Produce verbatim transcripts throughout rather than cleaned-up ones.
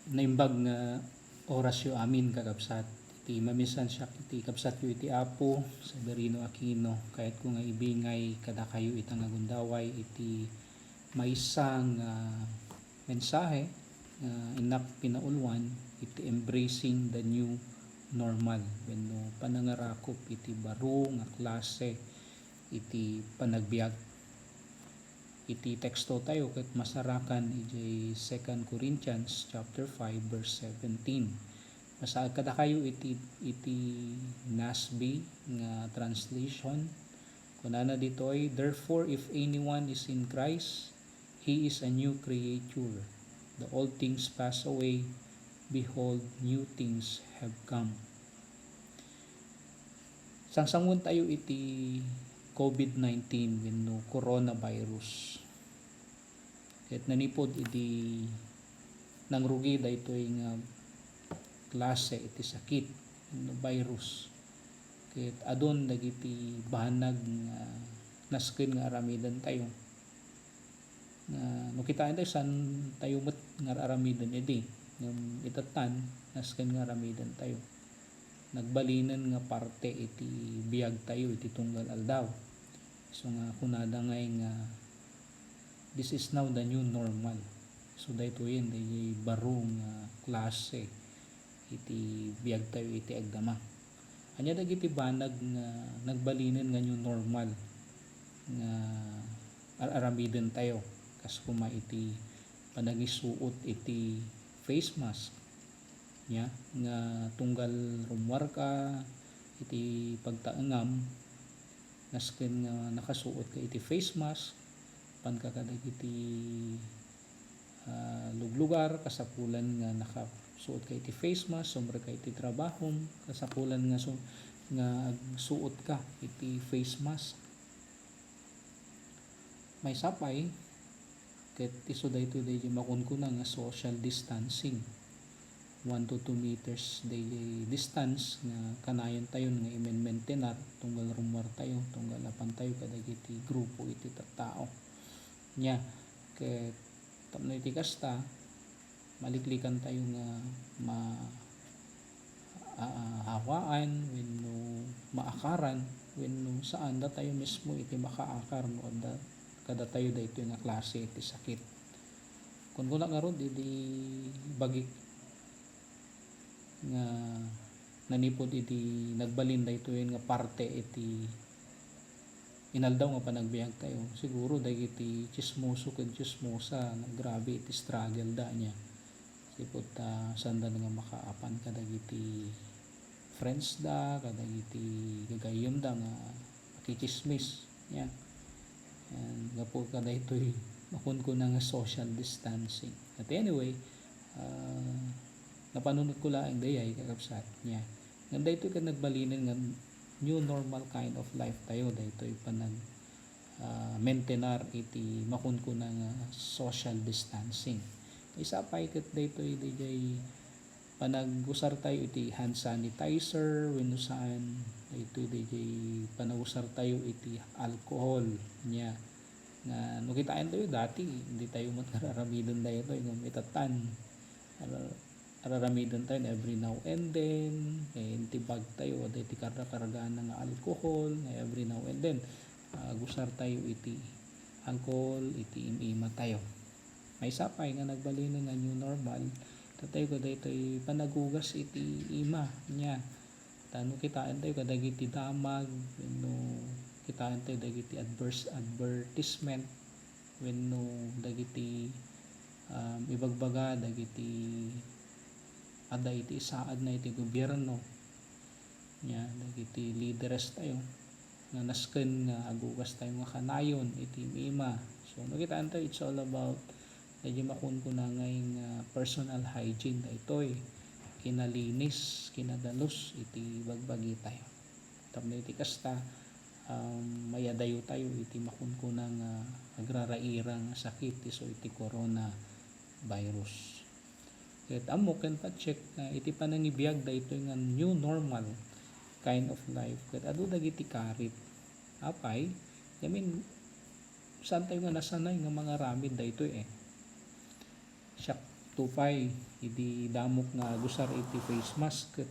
Naimbag nga orasyo amin, kakabsat. Iti mamisan siak iti kabsatyo iti Apo, Severino Aquino. Kayatko nga ibingay kadakayo ita nga gundaway iti maysa nga mensahe nga innak pinauluan iti embracing the new normal wenno panangarakop iti baro nga klase iti panagbiag. Iti teksto tayo ket masarakan idiay Second Corinthians chapter five, verse seventeen. Masaag kadakayo iti, iti N A S B nga translation. Kunana ditoy, "Therefore, if anyone is in Christ, he is a new creature. The old things pass away. Behold, new things have come." Sangsanguan tayo iti covid nineteen wenno coronavirus. Ket nanipod idi nangrugi daytoy nga klase iti sakit wenno virus, ket adun dagiti banag nga nasken nga aramiden tayo. Nga no kitaen tayo, saan tayo met nga aramiden idi? Ngem itattan, nasken nga aramiden tayo. Nagbalinen nga parte iti biag tayo iti tunggal aldaw. So nga kunada ngay nga, "This is now the new normal." So daytoyen, daytoy baro nga klase iti biag tayo iti agdama. Ania dagiti banag nga nagbalinen nga new normal nga ar-aramiden tayo? Kas koma iti panagisuot iti face mask, nia, nga tunggal rummuarka iti pagtaengam, nasken nga nakasuotka iti face mask, panka kadagiti ah, luglugar, kasapulan nga nakasuotka iti face mask, sumrek ka iti trabahom, kasapulan nga su-, nga agsuotka iti face mask. Maysa pay, ket isu daytoy daydi makunkuna nga social distancing. One to two meters daydi distance nga kanayon tayon nga imen-maintainer tunggal rummuar tayo, tunggal apan tayo kadagiti grupo iti tattao. Nia, ket tapno iti kasta, maliklikan tayo nga ma-, a-, a-, hawaan wenno maakaran wenno saan, datayo mismo iti makaakar no adda kadatayo daytoy nga klase iti sakit. Kunkuna ngarud idi bagik nga nanipod idi nagbalin daytoyen nga parte iti inaldaw nga panagbiag tayo, siguro dagiti tsismoso ken tsismosa, grabe iti struggle da nia. Sipud ta saanda nga makaapan kadagiti friends da, kadagiti gagayyem da nga makitsismis. Yan. Yan, gapu kadaytoy makunkuna nga social distancing. But anyway, ah, napanunotko laeng dayay, kakabsat, nia. Ngem daytoy ket nagbalinen nga new normal kind of life tayo, daytoy panag, ah, maintainar iti makunkuna nga social distancing. Maysa pay ket daytoy dayjay panagusar tayo iti hand sanitizer wenno saan, daytoy dayjay panagusar tayo iti alcohol, nia. Nga no kitaen tayo dati, idi tayo met nga ar-aramiden daytoy, ngem itattan, ar-, ar-aramiden tayo every now and then, eh, intibag tayo, adda iti karga-kargana nga alcohol, nga every now and then, ah, agusar tayo iti alcohol, iti im-ima tayo. Maysa pay nga nagbalinen nga new normal, datayo kadaytoy panagugas iti ima, nia. Ta no kitaen tayo kadagiti damag, wenno kitaen tayo dagiti adverse advertisement, wenno dagiti, um, ibagbaga dagiti adda iti isaadna iti gobierno, nia, dagiti leaders tayo, nga nasken nga agugas tayo nga kanayon iti ima. So, no kitaen tayo, it's all about dayjay makunkuna nga, nga personal hygiene daytoy. Kinalinis, kinadalus iti bagbagi tayo. Tapno iti kasta, um, mayadayo tayo iti makunkuna nga agraraira nga sakit isu iti coronavirus. Ket ammok ken patsekko nga iti panangibiag daytoy nga new normal kind of life, ket adu dagiti karit. Apay, I mean, saan tayo nga nasanay nga mangaramid daytoy, eh. Siak, tupay idi damok nga agusar iti face mask, ket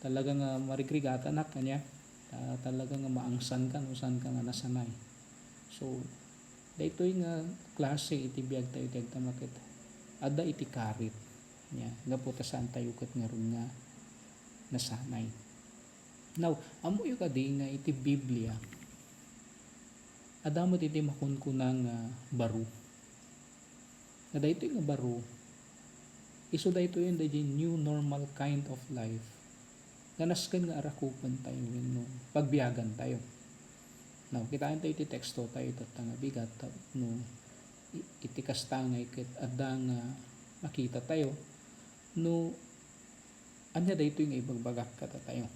talaga nga marigrigatanak, ania? Ta-, talaga nga maangsanka no saanka nga nasanay. So, daytoy nga klase iti biagtayo ti agtama ket adda iti karit. Ania? Gapu ta saantayo ket ngarud nga nasanay. Now, ammoyo kadi nga iti Biblia, adda met iti makunkuna nga baro. Nga daytoy nga baro, isu daytoy daydi new normal kind of life nga nasken nga arakupentayo wenno pagbiagantayo. Now, kitaentayo iti tekstotayo itatta nga bigat tapno i-, iti kasta ngay ket adda nga makitatayo no ania daytoy nga ibagbagak kadatayo.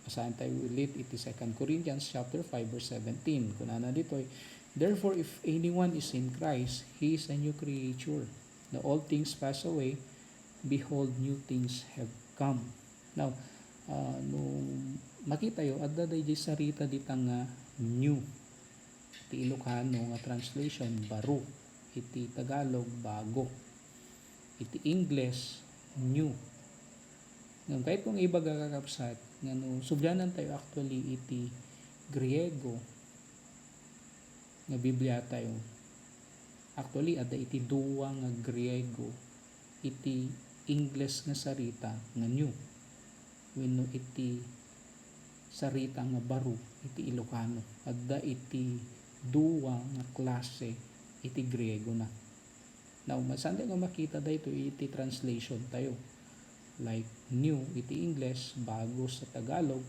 Basaentayo ulit iti Second Corinthians chapter five, verse seventeen. Kunana ditoy, "Therefore, if anyone is in Christ, he is a new creature. The old things pass away; behold, new things have come." Now, ah, no makitayo, adda daydi sarita dita nga new. Iti Ilocano nga translation, baro. Iti Tagalog, bago. Iti Ingles, new. Ngem kayatko nga ibaga, kakabsat, nga no sublianantayo actually iti Griego nga Bibliatayo, actually, adda iti dua nga Griego iti Ingles nga sarita nga new wenno iti sarita nga baro iti Ilocano. Adda iti dua nga klase iti Griegona. Now, masantayo nga makita daytoy iti translation tayo. Like new iti Ingles, bago sa Tagalog,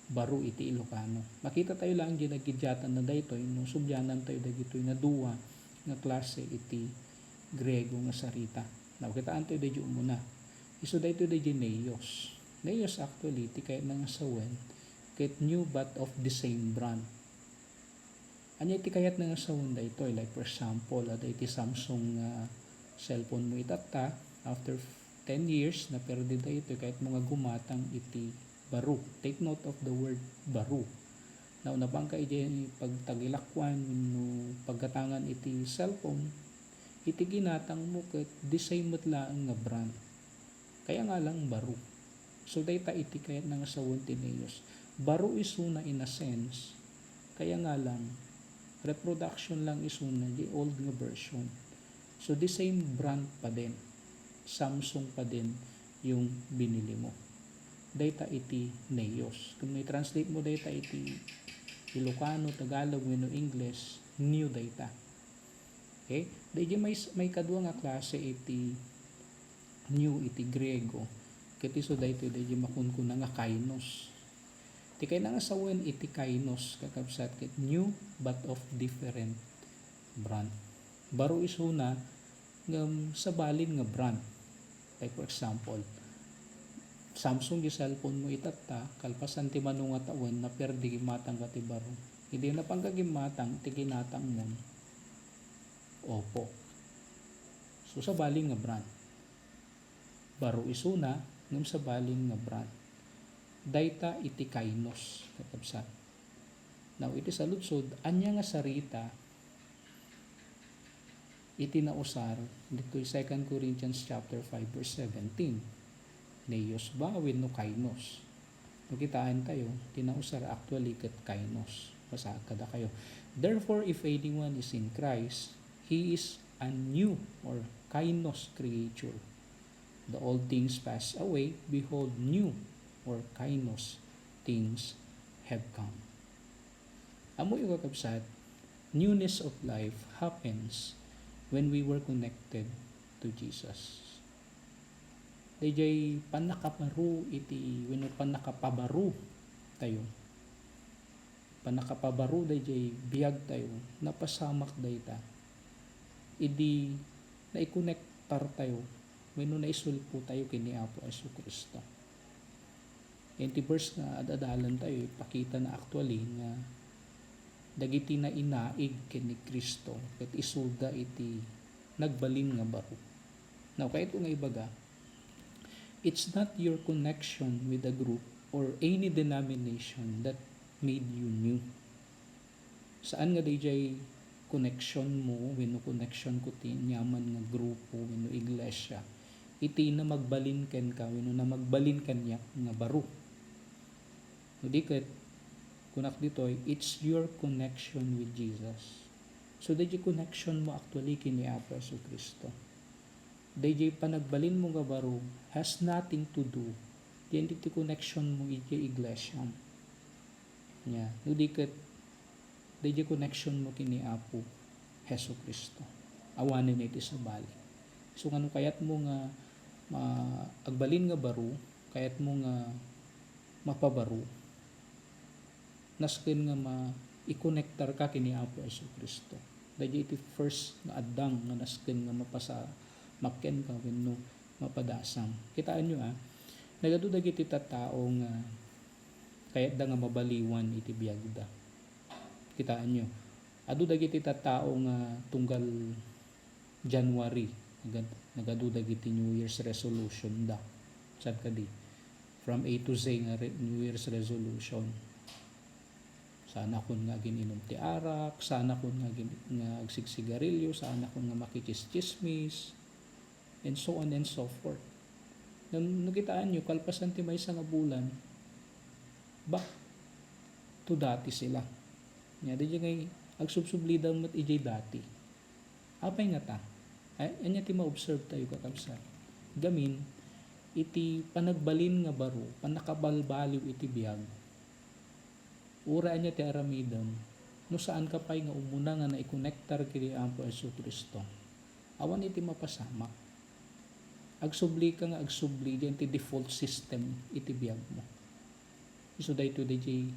baro iti Ilocano. Makitatayo laeng diay naggidiatanna daytoy no sublianantayo dagitoy nga dua nga klase iti Griego nga sarita. Now, kitaentayo daydi umuna. Isu daytoy daydi neos. Neos actually, ti kayatna nga sawen, ket new but of the same brand. Ania iti kayatna nga sawen daytoy? Like, for example, adda iti Samsung nga cellphone mo itatta, after ten years, naperdi daytoy, kayatmo nga gumatang iti baro. Take note of the word baro. Now, napanka idiay pagtagilakuan wenno paggatangan iti cellphone, iti ginatang mo ket the same met laeng nga brand. Kaya nga lang baro. So, dayta iti kayatna nga sawen ti neos. Baro isuna in a sense, kaya nga lang, reproduction lang isuna di old nga version. So, the same brand pa din. Samsung pa din yung binili mo. Dayta iti neos. Kung i-translate mo dayta iti Ilocano, Tagalog, wenno Ingles, new dayta. Okay? Daydi may, may kadua nga klase iti new iti Griego. Ket isu daytoy daydi makunkuna nga kainos. Ti kayatna nga sawen iti kainos, kakabsat, ket new but of different brand. Baro isuna, ngem sabalin nga brand. Like, for example, Samsung di cellphone mo itatta, kalpasan ti mano nga tawen, naperdi, gimmatangka ti baro. Idi napanka gimmatang, ti ginatang mo, Oppo. So, sabalin nga brand. Baro isuna, ngem sabalin nga brand. Dayta iti kainos, kakabsat. Now, iti saludsod, ania nga sarita iti nausar ditoy Second Corinthians chapter five, verse seventeen? Neos ba wenno kainos? No kitaentayo, ti nausar actually ket kainos. Basaek kadakayo. "Therefore, if anyone is in Christ, he is a new or kainos creature. The old things pass away; behold, new or kainos things have come." Ammoyo, kakabsat, newness of life happens when we were connected to Jesus. Daydiay pannakabaro iti wenno pannakapabaro tayo. Pannakapabaro daydiay biag tayo, napasamak dayta. Idi naikonektar tayo wenno naisulpo tayo ken ni Apo Jesu-Cristo. Iti verse nga ad-adalan tayo, ipakita na actually nga dagiti nainaig ken ni Cristo ket isuda iti nagbalin nga baro. Now, kayatko nga ibaga, it's not your connection with a group or any denomination that made you new. Saan nga daydiay connection mo wenno connection ko ti aniaman nga grupo wenno iglesia, iti namagbalin kenka wenno namagbalin kaniak nga baro. No di ket, kunak ditoy, it's your connection with Jesus. So, dayjay connection mo actually ken ni Apo Jesu-Cristo. Dayjay panagbalin mo nga baro has nothing to do diyan diti connection mo idiay iglesia. Nya, no di ket, dayjay connection mo ken ni Apo Jesu-Cristo. Awanen iti sabali. So, nga no kayat mo nga ma-, agbalin nga baro, kayat mo nga mapabaro, nasken nga ma-, ikonektarka ken ni Apo Jesu-Cristo. Dayjay iti first nga addang nga nasken nga mapasamak kenka wenno mapadasam. Kitaenyo, a, nagadu dagiti tattao nga kayatda nga mabaliwan iti biagda. Kitaenyo, adu dagiti tattao nga tunggal January, nagad-, nagadu dagiti New Year's resolution da. Saan kadi? From A to Z nga re-, New Year's resolution. Saanakon nga agin-inom ti arak, saanakon nga agin-, nga agsigsigarilyo, saanakon nga makichischismis, and so on and so forth. No, no kitaenyo, kalpasan ti maysa nga bulan, back to dati sila. Nya, dayjay ngay, agsubsublida met idiay dati. Apay ngata? Ay, ania ti ma-observe tayo, kakabsat? Gamin, iti panagbalin nga baro, pannakabalbaliw iti biag, uray ania ti aramidem, no saanka pay nga umuna nga naikonektar ken ni Apo Jesu-Cristo, awan iti mapasamak. Agsublika nga agsubli diyan ti default system iti biagmo. Isu daytoy dayjay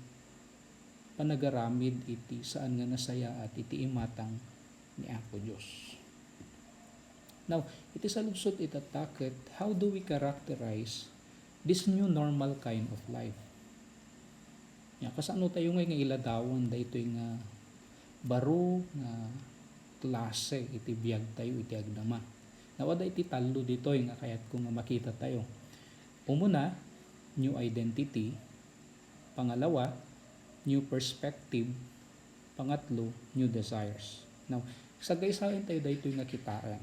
panagaramid iti saan nga nasayaat iti imatang ni Apo Dios. Now, iti saludsod itatta ket, how do we characterize this new normal kind of life? Nya, kasano tayo ngay nga iladawan daytoy nga baro nga klase iti biag tayo iti agdama? Now, adda iti tallo ditoy nga kayatko nga makita tayo. Umuna, new identity. Pangalawa, new perspective. Pangatlo, new desires. Now, sagsaysayen tayo daytoy nga kitaen.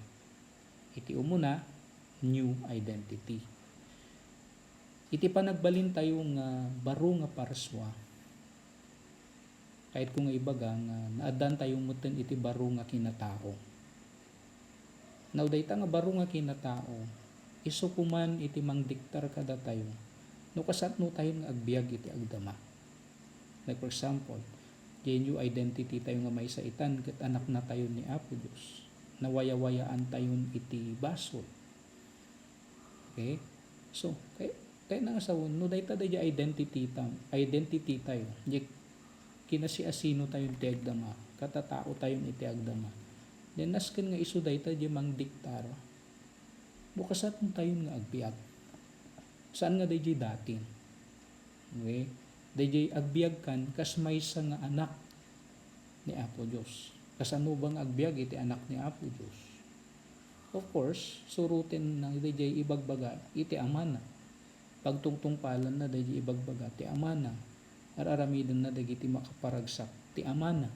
Iti umuna, new identity. Iti panagbalin tayo nga baro nga parsua, kayatko nga ibaga nga naaddaan tayo metten iti baro nga kinatao. Now, dayta nga baro nga kinatao, isu koma iti mangdiktar kadatayo no kasano tayo nga agbiag iti agdama. Like, for example, diay new identity tayo nga maysa itan ket anakna tayo ni Apo Dios. Nawayawayaan tayon iti basol. Okay? So, kay, kay nga sawen, no dayta dayjay identity ta-, identity tayo, diay kinasiasino tayo iti agdama, katatao tayo iti agdama. Then, nasken nga isu dayta diay mangdiktar no kasano tayo nga agbiag. Saan nga dayjay dati? Okay? Dayjay agbiagkan kas maysa nga anak ni Apo Dios. Kasano ba nga agbiag iti anak ni Apo Dios? Of course, surotenna dayjay ibagbaga iti amana. Pagtungtungpalanna dayjay ibagbaga ti amana. Ar-aramidenna dagiti makaparagsak ti amana.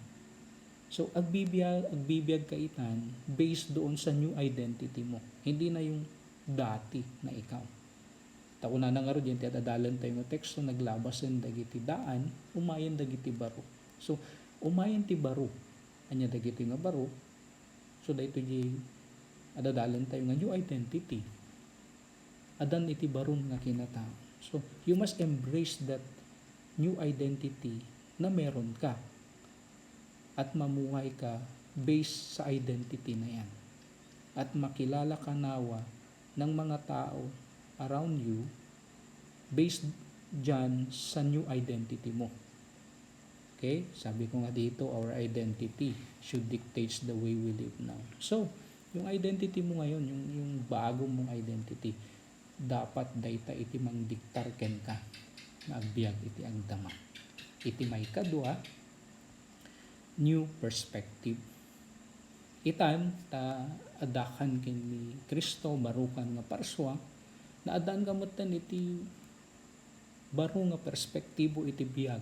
So, agbibiag, agbibiag ka itan based doon sa new identity mo. Hindi na yung dati na ikaw. Ta kunana ngarud diay ti ad-adalen tayo nga teksto, naglabasen dagiti daan, umayen dagiti baro. So, umayen ti baro. Ania dagiti nga baro? So, daytoy diay ad-adalen tayo nga new identity. Addan iti baron nga kinatao. So, you must embrace that new identity na meron ka. At mamuhay ka based sa identity na yan. At makilala ka nawa ng mga tao around you based dyan sa new identity mo. Okay? Sabi ko nga dito, our identity should dictates the way we live now. So, yung identity mo ngayon, yung, yung bago mong identity, dapat dayta iti mangdiktar kenka nga agbiag iti agdama. Iti maikadua, new perspective. Itan ta addakan ken ni Cristo barokan nga parsua, naaddaanka metten iti baro nga perspektibo iti biag.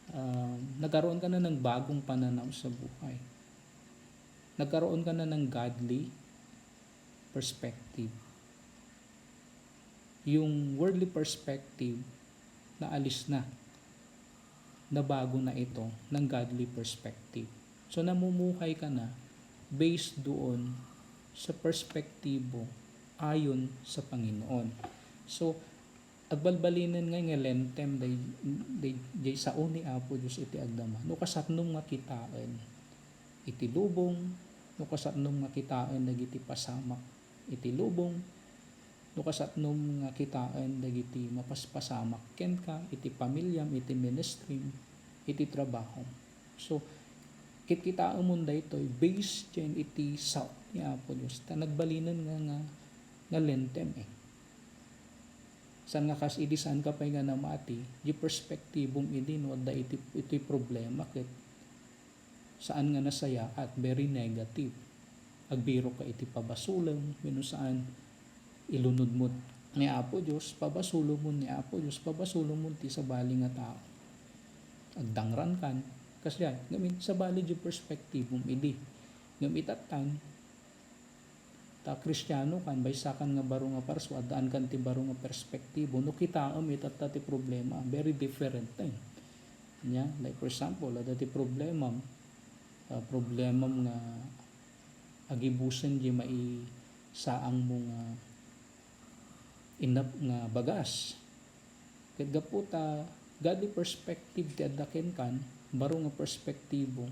Um, nagkaroon ka na ng bagong pananaw sa buhay. Nagkaroon ka na ng godly perspective. Yung worldly perspective, naalis na. Nabago na ito ng godly perspective. So, namumuhay ka na based doon sa perspektibo ayon sa Panginoon. So, agbalbalinen nga nga lentem day, day, day sao ni Apo Dios iti agdama. No kasatnom nga kitaen iti lubong, no kasatnom nga kitaen dagiti pasamak iti lubong, no kasatnom nga kitaen dagiti mapaspasamak kenka iti pamiliam, iti ministrim, iti trabahom. So, kitkitaemon daytoy based ken iti sao ni Apo Dios. Ta nagbalinen nga, nga, nga lentem eh. Saan nga kas idi saan ka pay nga namati, di perspektibom idi no adda iti, iti problema ket saan nga nasayaat, very negative. Agbirok ka iti pabasolem, wenno saan, ilunod mo ni Apo Dios, pabasolem mo ni Apo Dios, pabasolem mo ti sabali nga tao. Agdangran kan, kasdiay, ngamin, sabali di perspektibom idi. Ngem itattan, ta Kristiano kan, maysa kan nga baro nga parsua, addaan kan ti baro nga perspektibo. No kitaem itatta ti problema, very different time. Nya, like for example, adda ti problema, ah, problemam nga agibusen di maisaangmo nga inap nga bagas. Ket gapu ta godly perspective ti adda kenkan, baro nga perspektibo,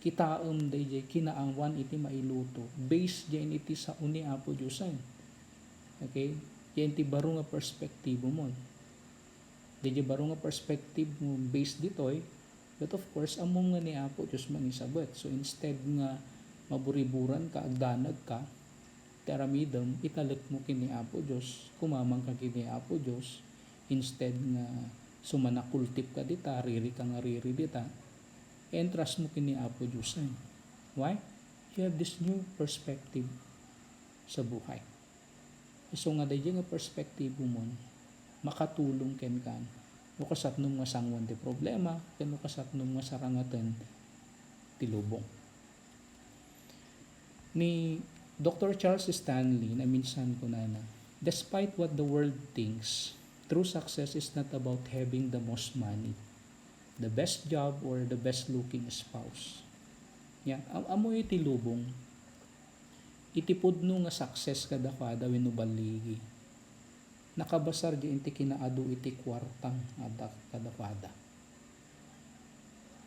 kitaem daydiay kinaawan iti mailuto, based diay iti sao ni Apo Diosen. Okay? Diay ti baro nga perspektibo mo. Daydiay baro nga perspektibo mo based ditoy, but of course, ammom nga ni Apo Dios mangisabet. So instead nga maburiburan ka, agdanag ka, ti aramidem, italek mo ken ni Apo Dios, kumamang ka ken ni Apo Dios, instead nga sumanakultip ka dita, riri ka nga riri dita, i-entrust mo ken ni Apo Dios. Why? You have this new perspective sa buhay. Isu nga daydiay nga perspektibo mon, makatulong kenkan no kasatnom nga sangoen ti problema, ken no kasatnom nga sarangaten ti lubong. Ni Doctor Charles Stanley, naminsan kunana, "Despite what the world thinks, true success is not about having the most money, the best job, or the best looking spouse." Ya, am-, ammo iti lubong, iti pudno nga success kadakuada wenno balligi, nakabasar diay iti kinaadu iti kuartam adda kadakuada.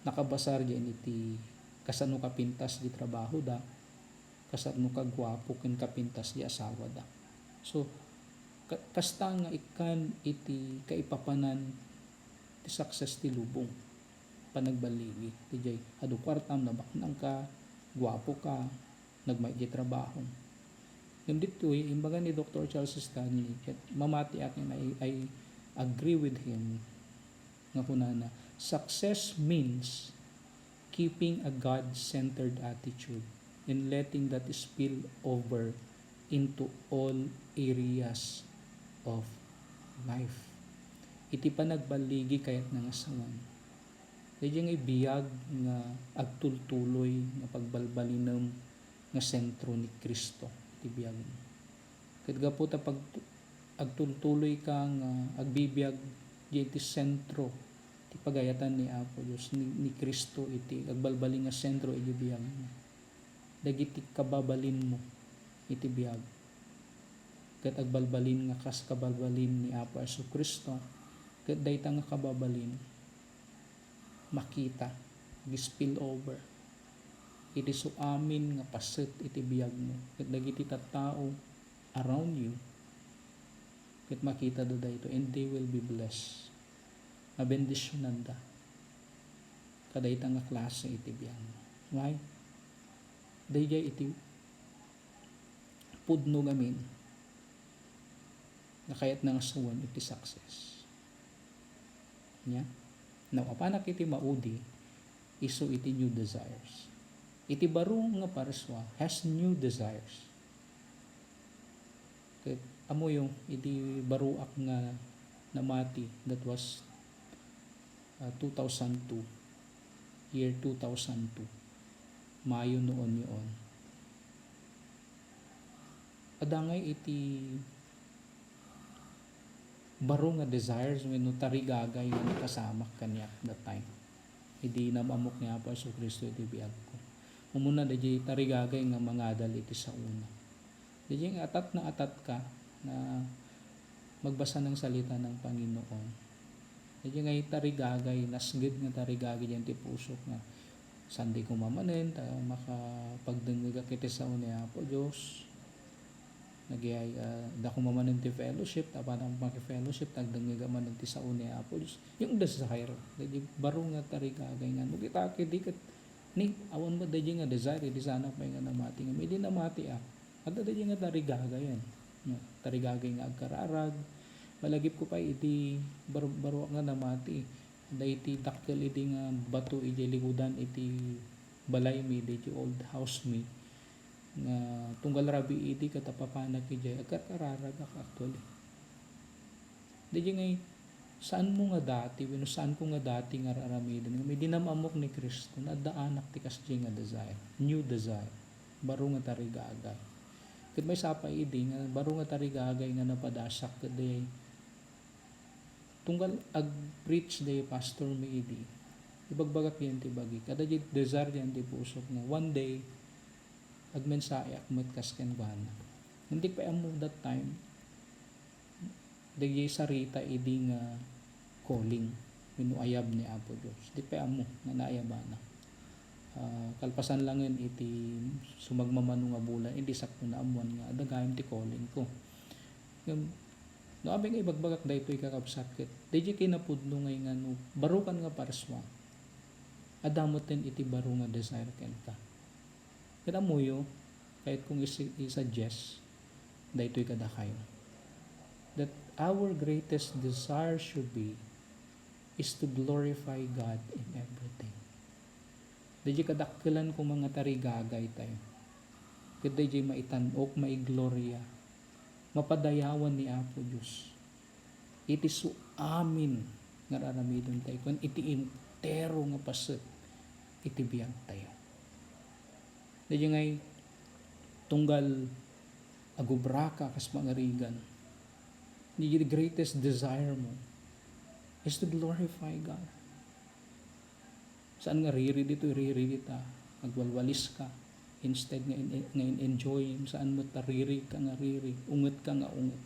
Nakabasar diay iti kasano kapintas di trabahoda, kasano kaguapo ken kapintas di asawada. So, ka-, kasta nga ikkan iti kaipapanan ti success ti lubong, panagballigi. Daydiay, adu kuartam, nabaknang ka, guapo ka, nagmay di trabaho. Ngem ditoy, imbaga ni Doctor Charles Stanley, ket mamati akin, I, I agree with him, nga kunana, "Success means keeping a God-centered attitude and letting that spill over into all areas of life." Iti panagballigi kayatna nga sawen, daydiay nga biag nga agtultuloy nga pagbalbalinem nga sentro ni Cristo ti biagmo. Ket gapu ta pag-, agtultuloy ka nga agbibiag diay ti sentro ti pagayatan ni Apo Dios, ni, ni Cristo iti agbalbalin nga sentro iti biagmo. Dagiti kababalinmo iti biag ket agbalbalin nga kas kabalbalin ni Apo Jesu-Cristo, ket dayta nga kababalin makita, ag-spill over iti su amin nga paset iti biagmo ket dagiti tattao around you, ket makitada daytoy, and they will be blessed. Mabendisionanda kadayta nga klase iti biagmo. Why? Daydiay iti pudno ngamin nga kayatna nga sawen iti success. Nya? Now, apanak iti maudi, isu iti new desires. Iti baro nga parsua has new desires. Ket ammoyo, iti baroak nga namati, that was, ah, two thousand two, year two thousand two, Mayo nuon-nuon. Adda ngay iti baro nga desires wenno tarigagay nga nakasamak kaniak that time. Idi nam-ammok ni Apo Jesu-Cristo iti biagko. Umuna daydiay tarigagay nga mangadal iti saona. Daydiay nga atat na atat ka nga magbasa ng salita ng Panginoon. Daydiay nga tarigagay, nasged nga tarigagay diyan ti pusok nga, "Saan di ko mamanen, ta makapagdengngegak iti sao ni Apo Dios." Nagyay, ah, dako mamanen ti fellowship, tapno maki-fellowship, tagdengngegak manen ti sao ni Apo Dios. Yung desire, daydiay baro nga tarigagay nga, no kita kadi ket, ni, awan met daydiay nga desire, idi saanak pay nga namati, ngem idi namati, ah, adda daydiay nga tarigagay, no? Tarigagay nga agkararag. Malagipko pay idi bar-, baruak nga namati, adda iti dakkel idi nga bato idiay likudan iti balaymi, daydiay old house mi, nga tunggal rabii idi ket apapanak idiay, agkarkararagak actually. Daydiay ngay, saanmo nga dati, wenno saanko nga dati nga ar-aramiden, ngem idi nam-ammok ni Cristo, naadda anak ti kasdiay nga desire, new desire, baro nga tarigagay. Ket maysa pay idi nga baro nga tarigagay nga napadasak, ket daydiay, tunggal ag-preach daydiay pastor mi idi, ibagbagak diay ti bagik, adda diay desire diay ti pusok nga one day, agmensaheak met kas kenkuana. Ngem dika pay ammo that time, daydiay sarita idi nga calling wenno ayab ni Apo Dios. Dika pay ammo nga naayabanak. Ah, kalpasan langen iti sumagmamano nga bulan, idi sakto naammoan nga adda gayam ti calling ko. Ngem, no, amin nga ibagbagak daytoy, kakabsat, ket daydiay kinapudno ngay nga no barokan nga parsua, adda metten iti baro nga desire kenka. Ket ammoyo, kayat kong isi-, i-suggest daytoy kadakayo, that our greatest desire should be is to glorify God in everything. Daydiay kadakkelan koma nga tarigagaytayo. Ket daydiay maitan-ok, maigloria, mapadayawan ni Apo Dios iti suamin nga ar-aramidentayo ken iti entero nga paset iti biagtayo. Daydiay ngay, tunggal agubraka kas pangarigan, the greatest desire mo is to glorify God. Saan nga riri ditoy, riri dita, agwalwaliska, instead nga in-, nga in-enjoy, saan met ta riri ka nga riri, unget ka nga unget.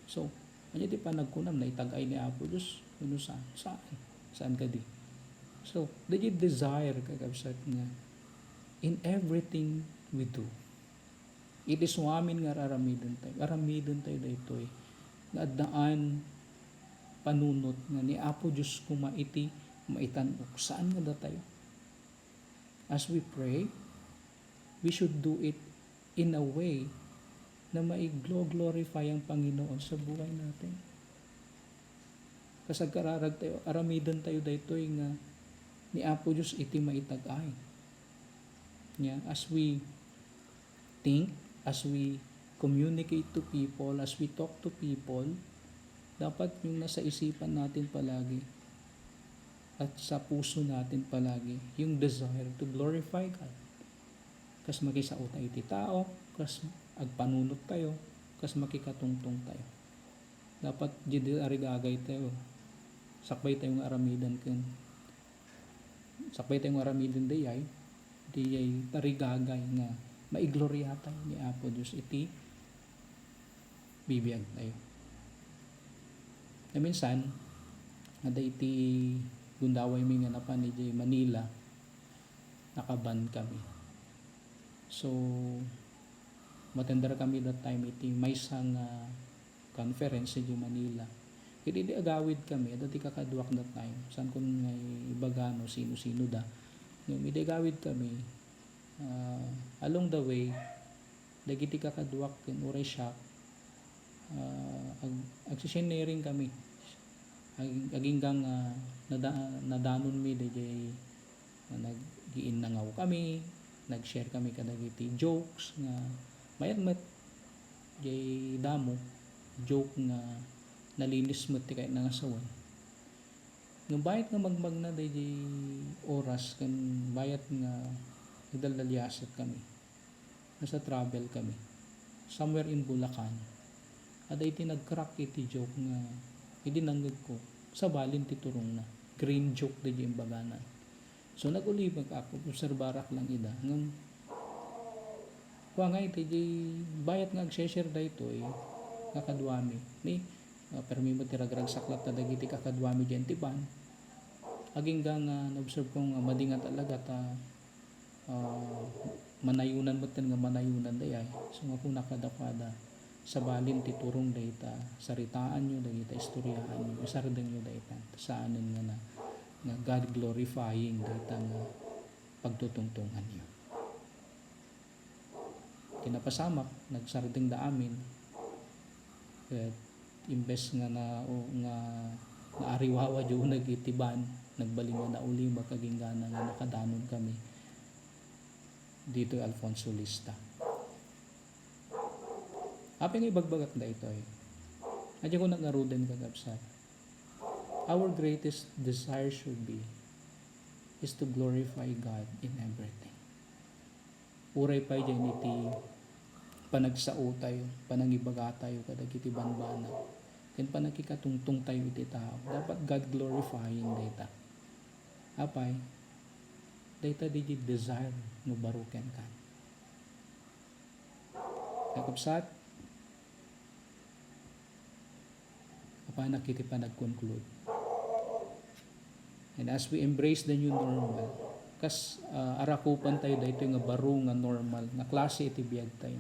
So, ania ti panagkunam, naitag-ay ni Apo Dios wenno saan? Saan. Saan kadi? So, daydiay desire, kakabsat, nga in everything we do, iti suamin nga ar-aramidentayo, aramidentayo daytoy nga addaan panunot nga ni Apo Dios koma iti maitan-ok, saan nga datayo. As we pray, we should do it in a way na maiglo-glorify ang Panginoon sa buhay natin. Kas agkararagtayo, aramidentayo daytoy nga ni Apo Dios iti maitag-ay. Nia, as we think, as we communicate to people, as we talk to people, dapat yung nasa isipan natin palagi at sa puso natin palagi, yung desire to glorify God. Kas makisao tayo iti tao, kas agpanunot tayo, kas makikatungtong tayo. Dapat diay tarigagaytayo, sakbaytayo nga aramiden ken, sakbaytayo nga aramiden dayay, dayay tarigagay nga maigloriatayo ni Apo Dios iti bibiagtayo. Naminsan, adda iti gundawaymi nga napan idiay Manila, nakaban kami. So, umattendar kami that time iti maysa nga conference idiay Manila. Ket idi agawid kami, adda ti kakaduak that time. Saankon nga ibaga no sino-sino da. Ngem idi agawid kami, ah, along the way, dagiti kakaduak ken uray siak, ah, ag-, agsisharing kami. Ag-, agingga nga nada-, nadanonmi daydiay nga nag-iinnangaw kami, nag-share kami kadagiti jokes nga mayat met, jay damo, joke nga nalinis met ti kayatna nga sawen. Ngem bayat nga magmagna daydiay oras ken bayat nga nagdaldaliasat kami, nasa travel kami, somewhere in Bulacan, adda iti nag-crack iti joke nga idi nangngegko, sabalin ti turongna. Green joke daydiay imbagana. So, nag-ulimek ako, obserbarak lang ida. Ngem, kua nga iti, di bayat nga agse-share daytoy nga kaduami. Ni, ah, permi met ti ragragsak latta dagiti kakaduami diay intipan. Agingga nga na-observe ko nga madi nga talaga ta, ah, manayonan met nga manayonan dayay. So, nga kuna kadakuada, sabalin ti turong dayta, saritaanyo dagita, istoryaanyo, isardengyo dayta. Saanen nga na, nga God glorifying dayta nga pagtutungtonganyo. Iti napasamak, nagsardengda amin. Ket imbes nga na, o, nga naariwawa diay uneg iti van, nagbalin nga naulimek agingga nga nakadanon kami ditoy Alfonso Lista. Apay nga ibagbagak daytoy? Adi ko ngaruden, kakabsat. Our greatest desire should be is to glorify God in everything. Uray pay diay iti panagsao tayo, panangibaga tayo kadagiti banbanag, ken panangikatungtong tayo iti tao. Dapat God glorifying dayta. Apay, dayta diay desire nga baro kenka. Kakabsat, apanak iti panag-conclude. And as we embrace the new normal, kas, ah, arakupan tayo daytoy nga baro nga normal nga klase iti biag tayo,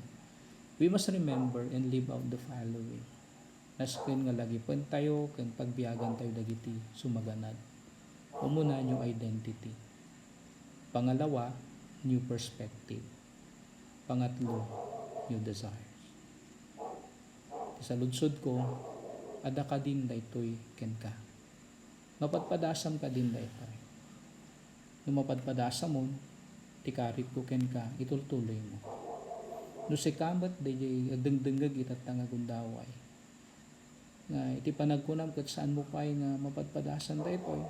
we must remember and live out the following. Nasken nga lagipen tayo ken pagbiagan tayo dagiti sumaganad. Umuna, new identity. Pangalawa, new perspective. Pangatlo, new desires. Ti saludsodko, adda kadin daytoy kenka? Mapadpadasam kadin daytoy? No mapadpadasamon, ti karitko kenka, itultuloymo. No sika met daydiay agdengdengngeg itatta nga gundaway, nga iti panagkunam ket saanmo pay nga mapadpadasan daytoy.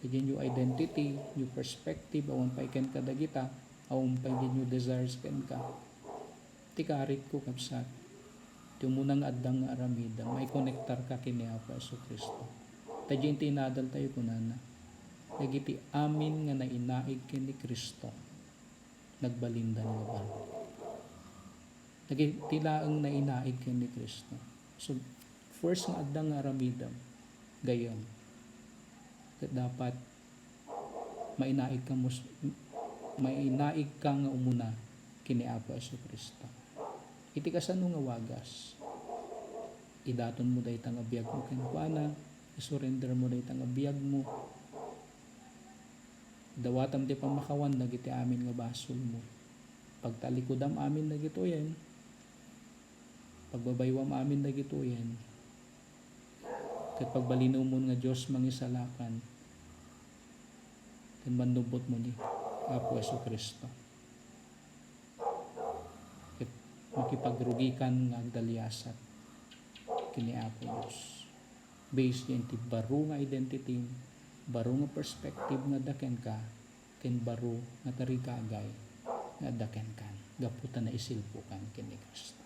Idiay new identity, new perspective, awan pay kenka dagita, awan pay diay new desires kenka. Ti karitko, kabsat, ti umuna nga addang nga aramidem, maikonektarka ken ni Apo Jesu-Cristo. Ta diay ti inadal tayo, kunana, dagiti amin nga nainaig ken ni Cristo, nagbalindan nga baro. Dagiti laeng nainaig ken ni Cristo. So, first nga addang nga aramidem, gayyem, ket dapat mainaigka mus-, mainaigka nga umuna ken ni Apo Jesu-Cristo. Iti kasano nga wagas, idatonmo dayta nga biagmo kenkuana, isurrendermo dayta nga biagmo, dawatam ti pammakawan dagiti amin nga basolmo. Pagtalikudam amin dagitoyen, pagbabaywam amin dagitoyen, ket pagbalinumon nga Dios mangisalakan ken mannubbotmo ni Apo Jesu-Cristo. Ket makipagrugikan nga agdaliasat ken ni Apo Dios. Based diay iti baro nga identity, baro nga perspective nga adda kenka, ken baro nga tarigagay nga adda kenka, gapu ta naisilpokan ken ni Cristo.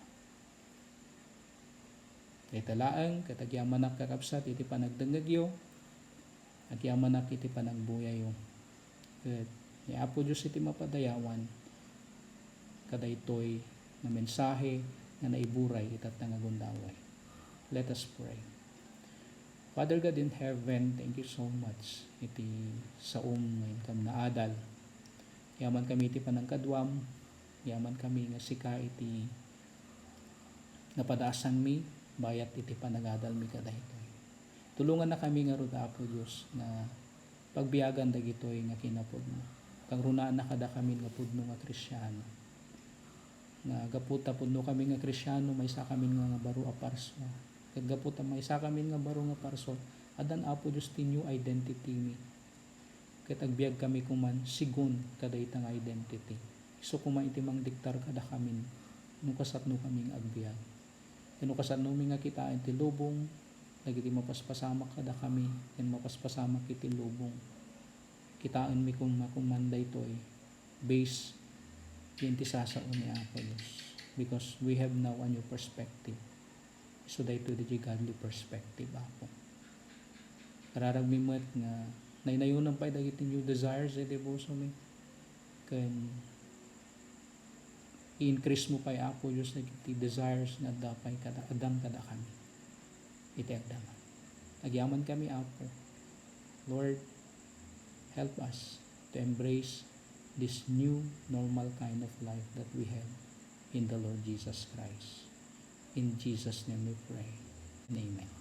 Dayta laeng ket agyamanak, kakabsat, iti panagdengngegyo, agyamanak iti panagbuyayo. Ket ni Apo Dios iti mapadayawan kadaytoy nga mensahe nga naiburay itatta nga gundaway. Let us pray. Father God in heaven, thank you so much iti saom nga inkam naadal. Yaman kami iti panangkaduam, yaman kami nga sika iti napadasanmi bayat iti panagadalmi kadaytoy. Tulongannakami ngarud, Apo Dios, nga pagbiagan dagitoy nga kinapudno. Kangrunaan kadakami nga pudno nga Kristiano. Nga gapu ta pudno kami nga Kristiano, maysa kami nga, nga baro a parsua. Ket gapu ta maysa kami nga baro nga parsua, addan, Apo Dios, ti new identity mi. Ket agbiag kami koman segun kadayta nga identity. Isu koma iti mangdiktar kadakami no kasano kami nga agbiag. Ken no kasanomi nga kitaen ti lubong, dagiti mapaspasamak kadakami, ken mapaspasamak iti lubong. Kitaenmi koma, koma daytoy based ken ti sasao ni Apo Dios. Because we have now a new perspective. So, daytoy diay godly perspective, Apo. Kararagmi met nga naynayonam pay dagiti new desires iti pusomi. Ken i-increase mo pay, Apo Dios, dagiti desires nga adda pay kada, addam kadakami iti agdama. Agyamankami, Apo. Lord, help us to embrace this new normal kind of life that we have in the Lord Jesus Christ. In Jesus' name we pray. And amen.